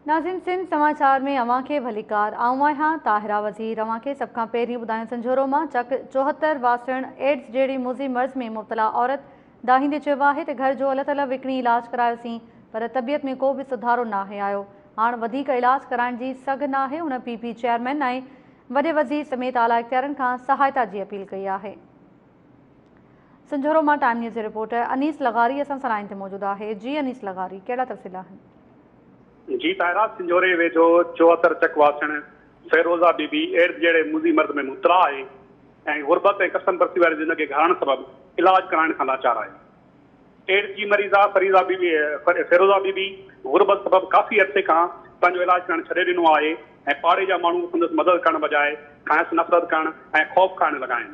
ناظرين سنڌ سماچار ۾ اوهان کي ڀليڪار، آئون آهيان طاهره وزير. اوهان کي سڀ کان پهرين ٻڌايون سنجهورو مان چڪ 74 واسڻ ايڊز جهڙي موذي مرض ۾ مبتلا عورت دانهيندي چيو آهي ته گهر جو الهه تلهه وڪڻي علاج ڪرايوسين پر طبيعت ۾ ڪو به سڌارو ناهي آيو، هاڻ وڌيڪ علاج ڪرائڻ جي سگهه ناهي. هن پي پي چيئرمين ۽ وڏي وزير سميت اعليٰ اختيارين کان سهائتا جي اپيل ڪئي آهي. سنجهورو مان ٽائيم نيوز جي رپورٽر انيس لغاري اسان سان لائين تي موجود آهي. جي انيس لغاري، ڪهڙا تفصيل آهن؟ جي طاهره، سنجهوري ويجهو 74 چڪ واسڻ فيروزه بي بي ايڊز جهڙي موذي مرض ۾ مبتلا آهي ۽ غربت ۽ ڪسم پرسي واري زندگي گهارڻ سبب علاج ڪرائڻ کان لاچار آهي. ايڊز جي مريضه فريزه بي بي فيروزه بي بي غربت سبب ڪافي عرصي کان پنهنجو علاج ڪرڻ ڇڏي ڏنو آهي ۽ پاڙي جا ماڻهو سندس مدد ڪرڻ بجاء کانئس نفرت ڪرڻ ۽ خوف کائڻ لڳا آهن.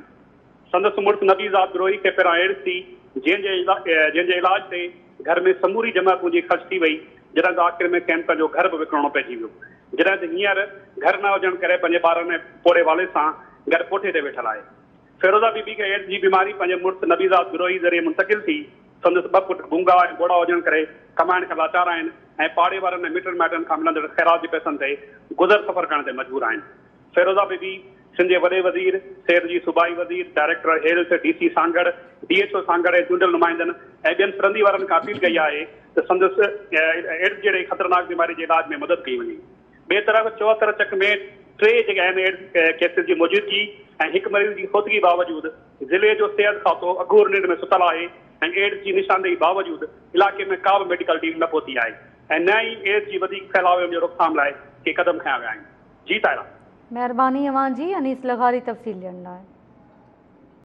سندس مڙس نبي زاد بروهي کي پهريان ايڊز ٿي، جنهن جي علاج تي گهر ۾ سموري جمع پونجي خرچ ٿي وئي، جڏهن ته آخر ۾ کين پنهنجو گهر به وڪڻڻو پئجي ويو، جڏهن ته هينئر گهر نه هجڻ ڪري پنهنجي ٻارن ۽ پوڙهي والد سان گڏ ڪوٺي تي ويٺل آهي. فيروزه بي بي کي ايڊز جي بيماري پنهنجي مڙس نبي زاد بروهي ذريعي منتقل ٿي، سندس ٻه پٽ گونگا ۽ ٻوڙا هجڻ ڪري ڪمائڻ کان لاچار آهن ۽ پاڙي وارن ۽ مٽن مائٽن کان ملندڙ خيرات جي پئسن تي گذر سفر ڪرڻ تي مجبور آهن. فيروزه بي بي سنڌ جي وڏي وزير، صحت جي صوبائي وزير، director health, D C Sanghar, D H O Sanghar ۽ چونڊيل نمائندن ۽ ٻين سرندي وارن کان اپيل ڪئي آهي ته سندس ايڊز جهڙي خطرناڪ بيماري جي علاج ۾ مدد ڪئي وڃي. ٻئي طرف 74 چڪ ۾ ٽي جيڪي آهن ايڊز ڪيسز جي موجودگي ۽ هڪ مريض جي فوتگي باوجود ضلعي جو صحت کاتو اگهور ننڊ ۾ ستل آهي ۽ ايڊز جي نشاندهي باوجود علائقي ۾ ڪا به ميڊيڪل ٽيم نه پهتي آهي ۽ نه ئي ايڊز جي وڌيڪ ڦهلاء جي روڪٿام لاء ڪي قدم کنيا ويا آهن. جي طاهره. مهرباني اوهان جي انيس لغاري تفصيل ڏيڻ لاء.